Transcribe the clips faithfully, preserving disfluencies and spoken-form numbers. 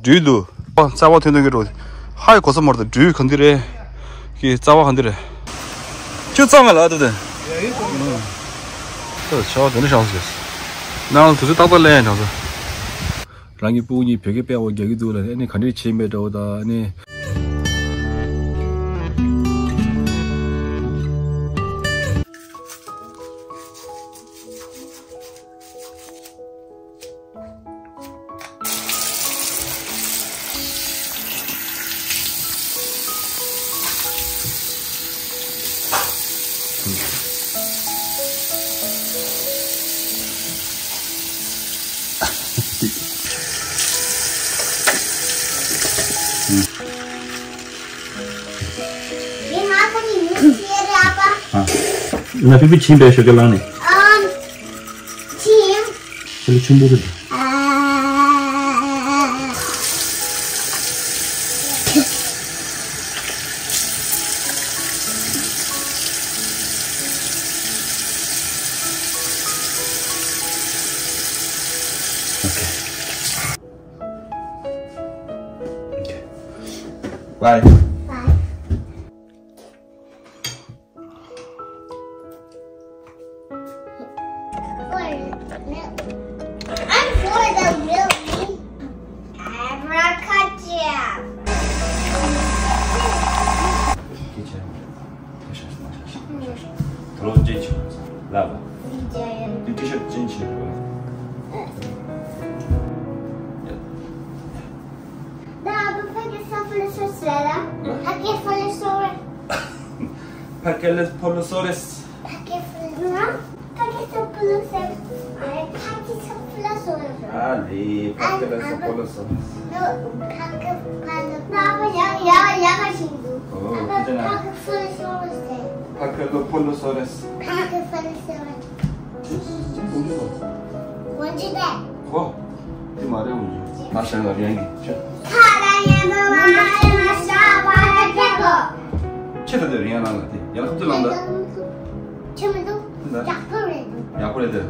སྦྲུལ་འདུག་ཨ། རྩ་བ་ཐོན་ཐོན་གྱི་འགྲོ། ཧ་ཡི་གོ་ས་མར་དང་སྦྲུལ་ག་འདི་རེད། ཀྱི་རྩ་བ་ག་འདི་རེད། ཁྱོད་རྩ་མ་ལ་ཨ་ད་དེ། ད་ཆ་བ་དེ་འདྲ་བཞག་ཟེར། ནང་ལ་དུས་ཚོད་ཏག་ཏག་ལེན་ཡང་བྱང་ས། རང་གི་སྤུ་གུ་གཉིས་བོད་སྐད་དཔེ་ཡག་པོ་རྒྱག་གི་འདུག་ལ། ཨ་ནི་ག་འདྲས་བྱེད་མེད་འདྲ་བོ་ད་ཨ་ནི། ང་པི་པི་ཕྱིན་པའི་ཞོགས་ཀས་ལངས་ནས། ཨམ། ཕྱིན། ཁྱེད་ལ་ཆུན་པོ་རེད། Okay. Okay. Bye. Bye. I'm for the milk. Abracadabra. Kitchen. Throw change. Lava. Kitchen change. Yeah. ཕ་གི་ཕོ་ལོ་སོ་རེད། ཕ་གི་ཕོ་ལོ་སོ་རེད། ཕ་གི་ཕོ་ལོ་སོ་རེད། ཕ་གི་ཕོ་ལོ་སོ་རེད། ཕ་གི་ཕོ་ལོ་སོ་རེད། ཨ་ལེ། ཕ་གི་ཕོ་ལོ་སོ་རེད། ཕ་གི་ཕོ་ལོ་སོ་རེད། ཨོ། ཕ་གི་ཕོ་ལོ་སོ་རེད། ཕ་གི་ཕོ་ལོ་སོ་རེད། ཕ་གི་ཕོ་ལོ་སོ་རེད། ཁོ། དེ་མ་རེད་འོང་གི། ད་ཞང་ལ་རིང་གི་ཆུ། ཆེ་ད་དེ་རིང་ཡང་ལངས་ལ་དེ་ཡང་ཁ་ཚུར་ལངས་ད། ཆུ་མི་འདུག་ཡག་པོ་རེད་འདུག་ཡག་པོ་རེད་དེ།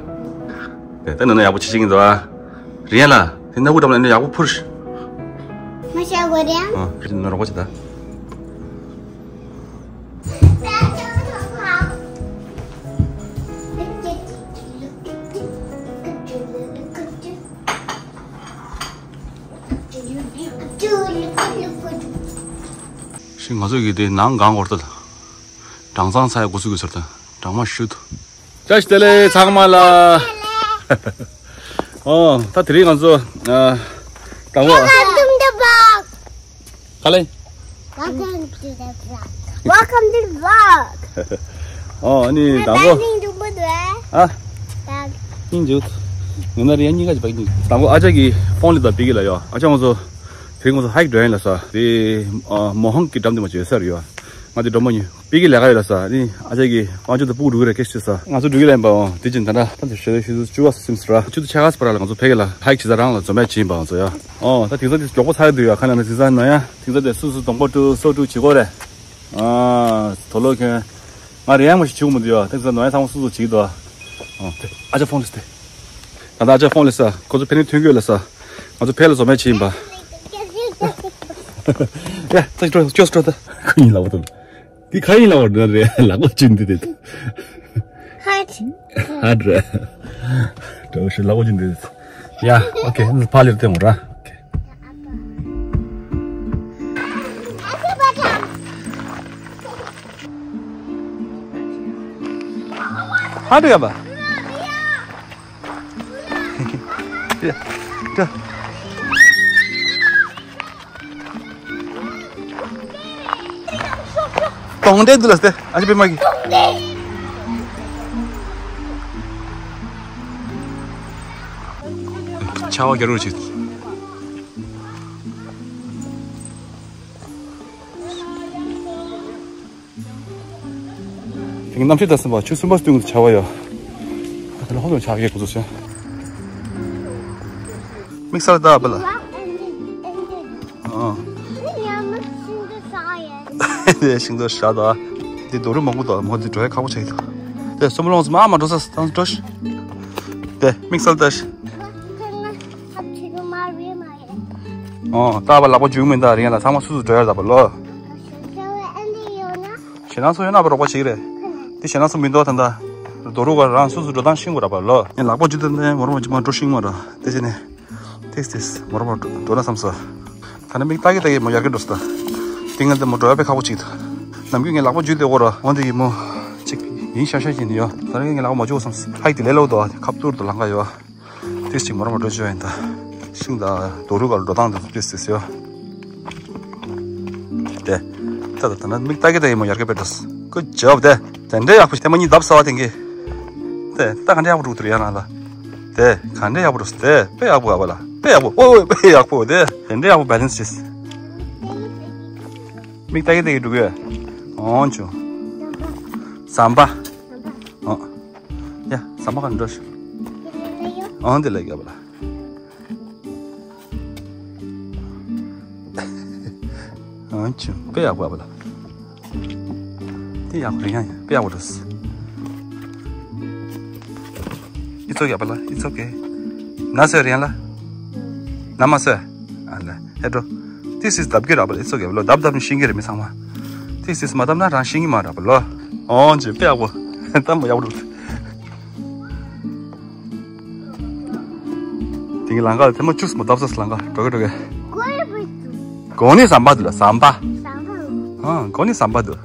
དེ་ནས་ཡག་པོ་ཆེ་ཆེ་གི་འདུག་ཨ། རིང་ལ་དེ་སྣ་ཁུག་འགྲམ་ལ་ཡག་པོ་ཕུར། མ་ཤ་གོ་རེད། ཨ་ཁ་ཅིག་ནོར་གོ་ཆེ་ད། ཤི། ང་ཚོ་གི་དེ་ནང་གང་བོར་ཏོ། གྲང་ཚང་ཚ་ཡ་འགོ་ཚུགས་ཀྱི་ཚོར་ཏོ། གྲང་མ་ཤུ་ཏོ། བཀྲ་ཤིས་བདེ་ལེགས་ཚང་མ་ལ། ཨོ། ད་དེ་རིང་ང་ཚོ་ཨ། དང་པོ། Welcome to the vlog. ག་ལེ། Welcome to the vlog. Welcome to the vlog. ཨོ། ཨ་ནི་དང་པོ། ཨ། སྙིང་རྗེ། ངོ་ན་རེ་ཡ་གཉིས་ཀ་ཅིག་བག་སྙིང་། དང་པོ་ཨ་ཅག་གི་ཕོན་ལི་དང་པི་ཀི་ལ་ཡོ། ཨ་ཅག་ང་ཚོ་དེ་རིང་ང་ཚོ་ཧའིག་འགྲོ་ཡིན་ལ་ས། དེ་མོ་ཧང་གི་འགྲམ་དེ་མ་བྱོས་ས་རེད་ཡོ། ང་དེ་འགྲོ་མ་ཉུ། པི་ཀི་ལས་ཀ་ཡོད་ལ་ས། ཨ་ནི་ཨ་ཅག་གི་དབང་ཕྱུག་དང་སྤུ་གུ་འགྲོ་གི་རེད་སྐད་ཆ་ས། ང་ཚོ་འགྲོ་གི་ལན་པའོ། དེ་ཅིན་ད་ལྟ་ད་དེ་ཞོལ་ཞུ་ཚུལ་བཅུ་བ་སིམ་སི་ར། ཆུ་ཚོད་ཕྱེད་ཀ་ཙམ་པ་ར་ལ་ང་ཚོ་ཕ་གི་ལ་ཧའིག་བྱེད་ས་རང་ལ་འཛོམས་ཡ་བྱིན་པའོ་ཚོ་ཡ། ཨོ། ད་དེང་སང་དེ་མགྱོགས་པོ་ཚར་འདུག་ཡ། ཁ་ན་ན་དེང་སང་ན་ཡ། དེང་སང་དེ་སུ་སུ་གདོང་པ་དཀྲུག་སོ་དཀྲུག་བྱེད་དགོས་རེད། ཨ། དོ་ལོ་ཁྱོད། ང་རེ་ཡང་མ་ཞིག་བྱེད་དགོས་མི་འདུག་ཡ། དེང་སང་ན་ཡ་ཚང་མ་སུ་སུ་བྱེད་ཀྱི་འདུག་ཨ། དེ་ཨ་ཅག་ཕོན་ལི་སྟེ། ད་ལྟ་ཨ་ཅག་ཕོན་ལི་ས། ཁོ་ཚོ་ཕེ་ནི་ཐོན་གྱི་ཡོད་ལ་ས། ང་ཚོ་ཕེ་ལ་འཛོམས་ཡ་བྱེད་ཡིན་པ། ཡ། ད་ཅི་འགྲོ་ཅོས་འགྲོ་ད། ཁོ་གཉིས་ལ་བ་དང་། འདི་ག་ཡིན་ལབ་པ་འདྲ་རེད། ལག་པ་ཅིག་འདི་རེད། ཧར། ཧར་རེད། འགྲོ་ཞིག་ལག་པ་ཅིག་འདི་རེད། ཡ། ཨོ་ཁེ། འདི་ཕ་ལེར་བསྟན་འོང་ར། ཨོ་ཁེ། ཧར་རེད་པ། ཡ། ཡ། གདོང་འདྲེ་འདུག་ལ་སྟེ། ཨ་ཅེ་པད་མ་གི། ཆར་པ་རྒྱག་རོགས་བྱེད། དེང་གི་གནམ་གཤིས་ལྟ་ཟིན་པ་ཆུ་ཚོད་གསུམ་པ་སྟོན་གྱི་ཆར་པ་ཡོད། ད་ལྟ་ཧོ་ནོ་ཆར་པ་གི་འགོ་ཚུགས་ཤག་དམིགས་བསལ་ལྟ་བ་ལ། ཨ། དེ་ཤིང་ཏོག་ཤ་དང་། དེ་རྡོ་རིང་མང་པོ་དང་མོ་དེ་འགྲོ་ཡ་ཁག་པོ་ཆགས་ཀྱི་འདུག་དེ་སུམ་ལོང་སུམ་ཨ་མ་འགྲོ་ས་ད་འགྲོ་ཤི། དེ་དམིགས་བསལ་ལྟ་ཤི། ཨོ་ད་བ་ལག་པ་འཇུ་མི་འདའ་རེད་ལ། ཚང་མ་སུ་སུ་འགྲོ་ཡ་རེད་ད་བ་ལོ། ཞེ་ན་སུ་ཡོད་ན་བ་རོགས་པ་བྱེད་ཀྱི་རེད། དེ་ཞེ་ན་སུ་མི་འདུག་ད་ད། རྡོ་རུ་ག་རང་སུ་སུ་འགྲོ་སྟངས་ཤེས་དགོས་ར་བ་ལོ། ངས་ལག་པ་འཇུ་དེ་ནས་མོ་རོ་མ་འཇུ་མ་འགྲོ་ཤེས་མ་ར་དེ་བྱས་ནས། ཏིག་ཏིག་མོ་རོ་མ་འགྲོ་ན་བསམ་སོ། ད་ནི་མིག་ལྟ་གི་ལྟ་གི་མོ་ཡར་གི་འགྲོ་སོ་ད། དེ་ངས་དེ་མོ་འགྲོ་ཡ་དཔེ་ཁག་པོ་ཅིག་ད། ནམ་རྒྱུན་ངས་ལག་པ་འཇུ་དེ་གོ་ར་འོན་དེ་གི་མོ་ཅིག་ཡིན་ཤ་ཤ་ཅིག་ནི་ཡོ། ད་ནི་ངས་ལག་པ་མ་འཇུ་བསམ་སོ། ཧའི་དེ་ལས་ལོ་དོ་ཁབ་ཏུར་དུ་ལང་ག་ཡོ། ཏིག་ཅིག་མོ་རང་མ་འགྲོ་ཆོག་ཡིན་ད། ཤིང་དང་རྡོ་རུ་ག་འགྲོ་སྟངས་དེ་ཚོ་ཏིག་ཏིག་ཡོ། དེ། ད་ད་ད་ན་མིག་ལྟ་གི་ལྟ་གི་མོ་ཡར་གི་དཔེ་འགྲོ་སོ། ཀུ་ཇོབ་དེ། དེ་འདྲའི་ཡག་པོ་ཞིག་དེ་མ་གཉིས་བརྡབ་ཟ་བ་དེང་གི། དེ་ད་ག་འདྲའི་ཡག་པོ་འགྲོ་གི་འདུག་རེད་ཡང་ལ། དེ་ག་འདྲའི་ཡག་པོ་འགྲོ་སོ། དེ་དཔེ་ཡག་པོ་ཡག་པོ་ལ་དཔེ་ཡག་པོ་ཨོ་ཨོ་དཔེ་ཡག་པོ་དེ། དེ་འདྲའི་ཡག་པོ་བེ་ལེན་སི་བྱས། མིག་ལྟ་གི་ལྟ་གི་འགྲོ་གི་ཡོད། ཨོ་ཆུ། ཟམ་པ། ཨོ། ཡ་ཟམ་པ་ག་འགྲོ་ཤི། ཨོ་དེ་ལ་ག་བ་ལ། ཨང་ཆུ་དཔེ་ཡག་པོ་ཡག་པོ་ལ། དེ་ཡག་པོ་རེད་ཡང་ཡང་དཔེ་ཡག་པོ་འགྲོ་སོ། ཨི་ཙོག་ཡག་པོ་ལ་ཨི་ཙོག་གེ། ན་སོས་རེད་ཡང་ལ། ན་མ་སོས། ཨ་ལ་ཧེ་འགྲོ། ཏིག་ཏིག་བརྡབ་ཀྱི་རག་པ་ལ་ཨི་ཙོག་ཡག་པོ་ལ་བརྡབ་བརྡབ་ནས་ཤེས་ཀྱི་རེད་མི་ཚང་མ། ཏིག་ཏིག་མ་བརྡབ་ན་རང་ཤེས་ཀྱི་མ་རག་པ་ལོ། ཨོང་ཆུ་དཔེ་ཡག་པོ། ད་མ་ཡག་པོ་འགྲོ། དེ་གི་ལང་ཀ་ལ་ཐེངས་མ་བཅུ་གསུམ་བརྡབ་ས་ལང་ཀ་འགྲོ་གི་འགྲོ་གི། གོ་ནི་ཟམ་པ་འདུག་ལ་ཟམ་པ། ཨ་གོ་ནི་ཟམ་པ་འདུག་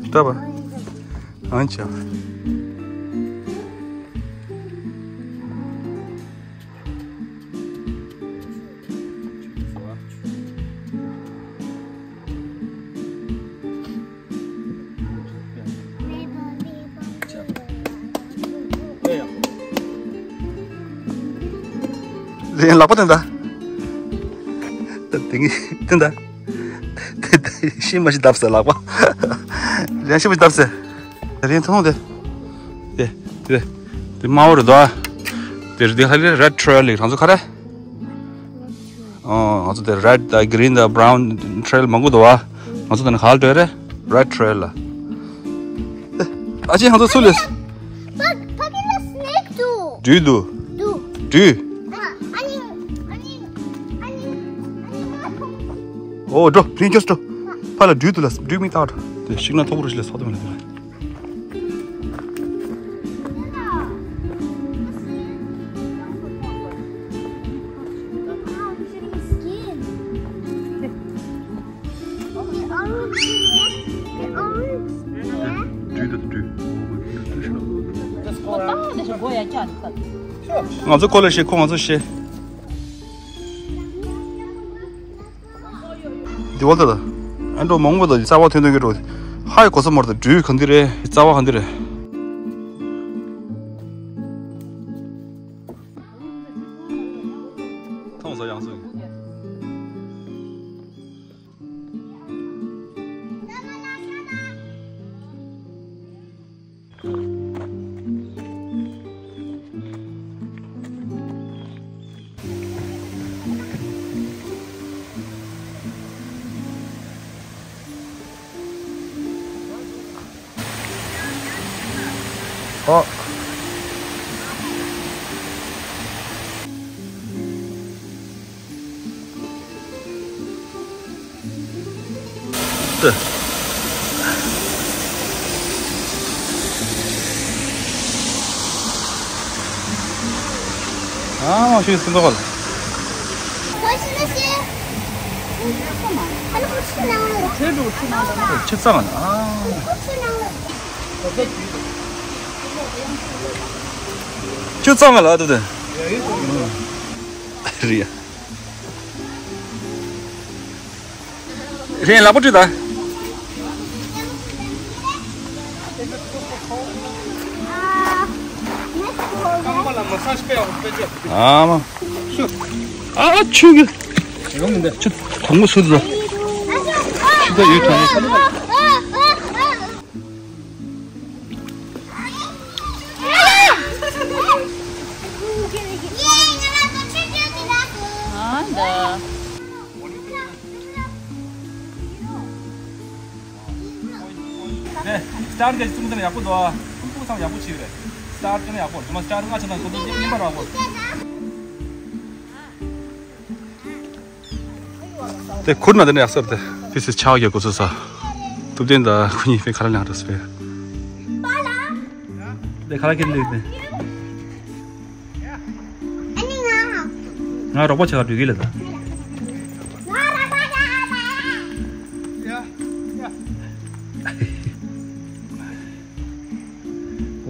ལྟ་བ། ཨང་ཆ། རེད་ལག་པ་དེ་འདྲ། དེ་ངས་དེ་འདྲ། དེ་དེ་ཤི་མ་ཤི་བརྡབ་ཟེར་ལག་པ། རེད་ཤི་མ་ཤི་བརྡབ་ཟེར། རེད་ཐོང་དེ། དེ་དེ་དེ་དམར་པོ་རེད་དོ། དེ་རེད་དེ་ཧ་ལས་རེད་ཊེལ་ལི་རང་ཚོ་ག་རེ། ཨོ། ང་ཚོ་དེ་རེད་དང་གི་རིན་དང་བྷ་རའུན་ཊེལ་མང་པོ་འདུག་བ། ང་ཚོ་དེ་ནི་ག་ལ་འགྲོ་རེད། རེད་ཊེལ་ལ། ཨ་ཅེ་ང་ཚོ་སུ་ལས། ཕ་ཕ་གི་ལ་སི་ནེག་འདུག་སྦྲུལ་འདུག་སྦྲུལ། ཨ་ཨ་ནི་ཨ་ནི་ཨ་ནི་ཨ་ནི་ང་ཐོང་། ཨོ་འགྲོ་རིན་སྐྱོར་འགྲོ། ཕ་ལ་སྦྲུལ་འདུག་ལ་སྦྲུལ་མིག་ལྟ་འགྲོ། དེ་ཤིག་ན་ཐོག་རུ་ཞིག་ལ་སོགས་དེ་མི་ལ་དེ་ལ། ང་ཚོ་ཁོ་ལ་ཤེས་ཁོ་ང་ཚོ་ཤེས། འདི་བ་ད་ད། ཨ་འགྲོ་མང་པོ་ད་རྩ་བ་ཐོན་ཐོན་གྱི་འགྲོ། ཧའི་གོ་ས་མར་ད་འགྲུལ་གང་འདི་རེད་རྩ་བ་གང་འདི་རེད། ཐང་ས་ཡང་སོ། ཨོ། ཏི། ཨ་མ་ཤི་སི་འདོག་ལ། ཆི་ཙང་ཨ། ཆི་ཙང་ལ་ཏི་ཏི། རེད། རེད་ལག་པ་བཀྲུས་ད། ཨ་མ། ཨ་ཆུ་གི། ཆུ་དྭངས་མོ་སུ་དུ། ཆུ་ད་ཡོད་དྭངས་མོ། ཨ་འདི། ནས་སི་ཊར་གྱི་ཅུང་ཙམ་ཡག་པོ་འདུག་ཨ། ཀུང་ཀུང་ཚང་ཡག་པོ་བྱས་རེད། སི་ཊར་ཅུང་ཡག་པོ་རེད། མ་སི་ཊར་ང་ཆ་ན་ཁོ་ཚོ་མཉམ་པ་རག་པོ། དེ་ཁུར་ན་དེ་ནས་ཡག་ས་རེད་དེ། ཕི་སི་ཆ་བ་རྒྱག་དགོས་སོ་ས། ཐུབ་བསྟན་དང་ཁོ་གཉིས་ཕི་ཁ་ར་ལང་རེད་སྤེ། དེ་ཁ་ར་ཁྱེར་འདུག་དེ། ང་རོགས་པ་བྱ་ག་འགྲོ་གི་ལ་ད།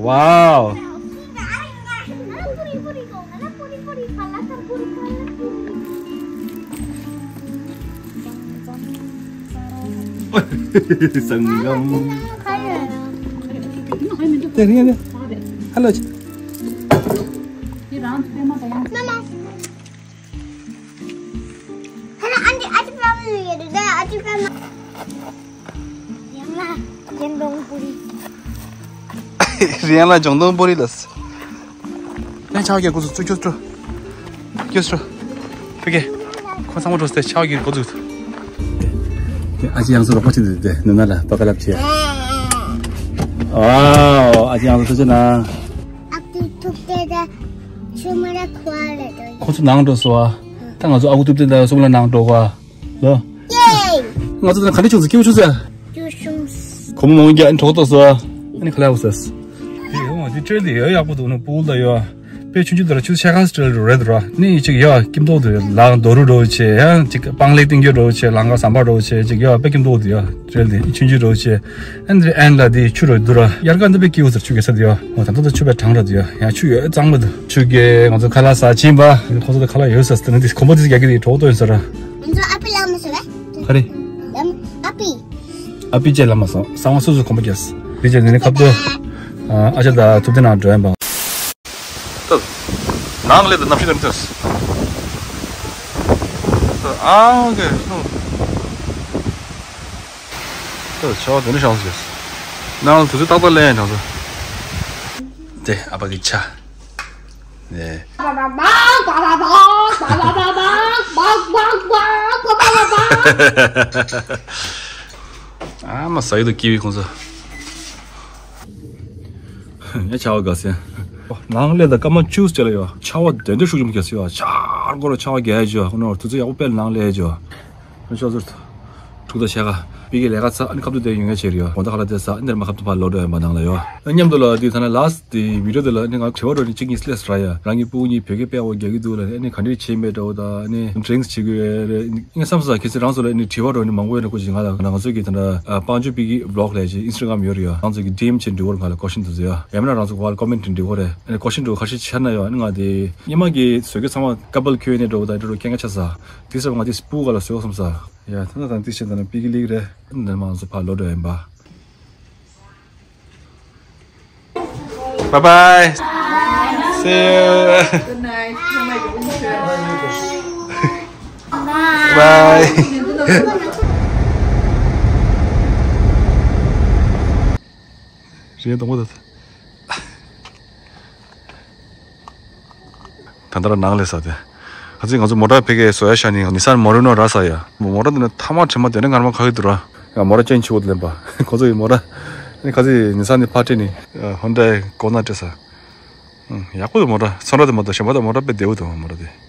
Wow. Sangam. Hello. Mama. Hello, auntie, auntie, problem. Auntie, problem. རིང་ལ་ལྗང་མདོག་པོ་རི། རིང་ལ་ལྗང་མདོག་པོ་རི་ལ། ནས་ཆ་བ་གི་སྐུ་གཟུགས་བཙུགས་ཁྱོད་སྤྲོ། ཁྱོད་སྤྲོ། ཕ་གི། ཁོ་ཚང་མ་འགྲོ་སྟེ་ཆ་བ་གི་སྐུ་གཟུགས། ཨ་ཅེ་ཡང་སུ་རོགས་པ་བྱེད་འདུག་སྟེ་ནུ་ན་ལ་པ་ཀ་ལབ་བྱེད། ཨ་ཨ་ཅེ་ཡང་སུ་ཐུག་ཅེ་ན། ཨ་ཏི་ཐུག་སྟེ་ད་ཆུ་མ་ར་ཁོ་ཨ་ལེ་དོ། ཁོ་ཚོ་ནང་འགྲོ་སོ་ཨ། ད་ང་ཚོ་ཨ་ཁུ་ཐུག་སྟེ་ད་སུམ་ལ་ནང་འགྲོ་ག་ལོ། ཡེ། ང་ཚོ་ད་ག་འདྲ་བྱུང་སོང་སྐྱིད་པོ་བྱུང་སོང་། སྐྱིད་བྱུང་། གོ་མོ་མོ་རྒྱ་ཨ་ནི་གྲོགས་ཏོག་སོ། ཨ་ནི་ཁ་ལ་ཡག་པོ་ཟེར། དེ་ཡོང་བ་དེ་སྤྲེལ་དེ་ཡོད་ཡག་པོ་འདུག་ནི་པུལ་ད་ཡོད། དཔེ་ཆུང་ཆུང་དེ་ར་ཆུ་ཚོད་ཕྱེད་ཀ་སྤྲེལ་རེད་ར། ནི་ཅིག་ཡོད་སྐྱིད་མདོག་དེ་ལག་རྡོ་རུ་འགྲོ་བྱེད་ཡང་ཅིག་པང་ལེགས་སྟེང་རྒྱུ་འགྲོ་བྱེད་ལང་ཀ་ཟམ་པ་འགྲོ་བྱེད་ཅིག་ཡོད་དཔེ་སྐྱིད་མདོག་དེ་ཡོད་སྤྲེལ་དེ་ཆུང་ཆུང་འགྲོ་བྱེད། ཨན་དེ་ཨན་ལ་དེ་ཆུ་རོ་དུ་ར་དབྱར་ཁ་འདི་དཔེ་སྐྱིད་པོ་ཟེར་ཆུ་གེ་ས་དེ་ཡོད་ད་ད་ད་ཆུ་དཔེ་གྲང་ར་དེ་ཡོད་ཡང་ཆུ་ཡོད་གཙང་མ་དུ་ཆུ་གེ་ང་ཚོ་ཁ་ལག་ཟ་ཕྱིན་པ་ཁོང་ཚོ་ཁ་ལག་ཡོད་ཟེར་ཏེ་ནི་དེ་གོམ་པ་དེ་རྒྱག་གི་དེ་གྲོགས་ཏོ་ཡོད་ཟེར་ར། ང་ཚོ་ཨ་པི་ལ་མ་ཟེར་བས། ག་རེ། ཨ་པི། ཨ་པི་ཅེ་ལ་མ་སོང་གསང་བ་སུ་སུ་གོམ་པ་རྒྱག་དེ་ཅེ་ནི་ཁབ་ཏུ་ཨ་ཅག་ད་ཐུབ་དེ་ནང་འགྲོ་ཡན་པ། ནང་ལས་དུ་གནམ་གཤིས་དང་མཐུན། ཨང་གི་ཧུ། ད་ཆ་བ་དེ་འདྲ་བྱུང་སོང་། ནང་ལ་དུས་ཚོད་ཏག་ཏག་ལེན་བྱུང་སོང་། དེ་ཨ་ཕ་གི་ཆ། ནས། ཨ་མ་ཟ་ཡི་དུ་ཀི་ཝི་ཁོང་ཚོ། ངས་ཆ་བ་དགའ་སེ། ནང་ལས་ད་སྐར་མ་བཅུ་ཙམ་ལ་ཡོད། ཆ་བ་དེ་འདྲ་ཤུགས་ཆེན་པོ་རྒྱག་སེ་ཡོད། ཆར་འགོར་ཆ་བ་རྒྱག་ཡ་ཅོ། ཁོ་ནོར་དུས་ཚོད་ཡག་པོ་དཔེ་ནང་ལས་ཅོ། ཁོ་ཤོག་ཟུར། དྲུག་དང་ཕྱེད་ཀ། པི་ཀི་ལས་ཀ་ཚ་ཨ་ནི་ཁབ་ཏུ་བསྡད་ཡོང་ཡ་ཆེ་རེད་ཡོད། དགོང་དག་ཁ་ལ་བསྡད་ས་ཨ་ནི་ར་མ་ཁབ་ཏུ་ཕར་ལོག་འགྲོ་ཡ་མ་ནང་ལ་ཡོད། མཉམ་དུ་ལ་དེ་ཐ་ན་ལཱསི་ཊི་དེ་བི་ཌི་ཡོ་དེ་ལ་ཨ་ནི་ང་དྲི་བ་རོ་ནི་གཅིག་གཉིས་སླེབས་ར་ཡ། རང་གི་སྤུ་གུ་གཉིས་བོད་སྐད་དཔེ་ཡག་པོ་རྒྱག་གི་འདུག་ལ་ཨ་ནི་ག་འདྲས་བྱེད་མེད་འདྲ་བོ་དང་ཨ་ནི་ཌི་རིང་སི་བྱེད་དགོས་རེད། ངས་བསམ་ས་གལ་སྲིད་རང་ཚོ་ལ་ཨ་ནི་དྲི་བ་རོ་ནི་མང་པོ་ཡོད་ན་ཁོ་ཅིག་ང་ལ་ང་ཚོའི་གི་ད་ལྟ་ཨ་པང་ཆུ་པི་ཀི་བི་ལོག་ལས་ཀྱི་ཨིན་སི་ཊ་གྷ་རམ་ཡོད་རེད་ཡ། རང་ཚོ་གི་ཌི་ཨེམ་བྱེད་འགྲོ་བར་ང་ལ་ཀོ་ཤིན་དུ་ཟེར་ཡ། ཡང་མིན་ན་རང་ཚོ་ག་བ་ལ་ཀོ་མེན་ཊི་འབྲི་དགོས་རེད། ཨ་ནི་ཀོ་ཤིན་འགྲོ་ཁ་ཤས་ཆགས་ན་ཡོད་ཨ་ནི་ང་དེ་སྙེ་མ་གི་བཟོ་རྒྱུ་ཚང་མ་ཀ་པལ་ཁྱོད་ནས་འགྲོ་ད་འགྲོ་སྐད་ཆ་ཆགས་ས། དེ་སོང་ང་དེ་སྤུ་ག་ལ་བཟོས་སོང་ས། ཡ་ད་ནི་ད་དེ་བྱེད་ད་ནི་པི་ཀི་ལིག་རེད། འདི་མང་ཚོ་ཕར་ལོག་འགྲོ་ཡིན་པ། Bye bye. See you. Good night. Bye. རེད་དང་པོ་ད། ད་ལྟ་ར་ནང་ལས་ས་དེ། ཁ་ཚིག་ང་ཚོ་མོ་ཊ་ཕ་གིར་བཟོ་ཡ་ཤ་ནི་ནི་སན་མོ་རི་ནོ་ར་ས་ཡ། མོ་ཊ་འདི་ནི་ཐ་མག་དྲི་མ་དེ་ནི་ངར་མ་ཁ་ཡོད་དུ་ར། ཡང་མོ་ཊ་ཅན་ཆུ་བོ་དེ་ལེན་པ། ཁོ་ཚོ་ཡི་མོ་ཊ། ནི་ཁ་ཚིག་ནི་སན་ནི་ཕ་ཏྲེ་ནི། ཧོན་ཌའི་གོ་ན་ཏྲེ་ས། ཡག་པོ་ཡོད་མོ་ཊ་སོན་ར་དེ་མ་གཏོགས་གཞན་པ་དང་མོ་ཊ་དཔེ་བདེ་བོ་འདུག་མོ་ཊ་དེ།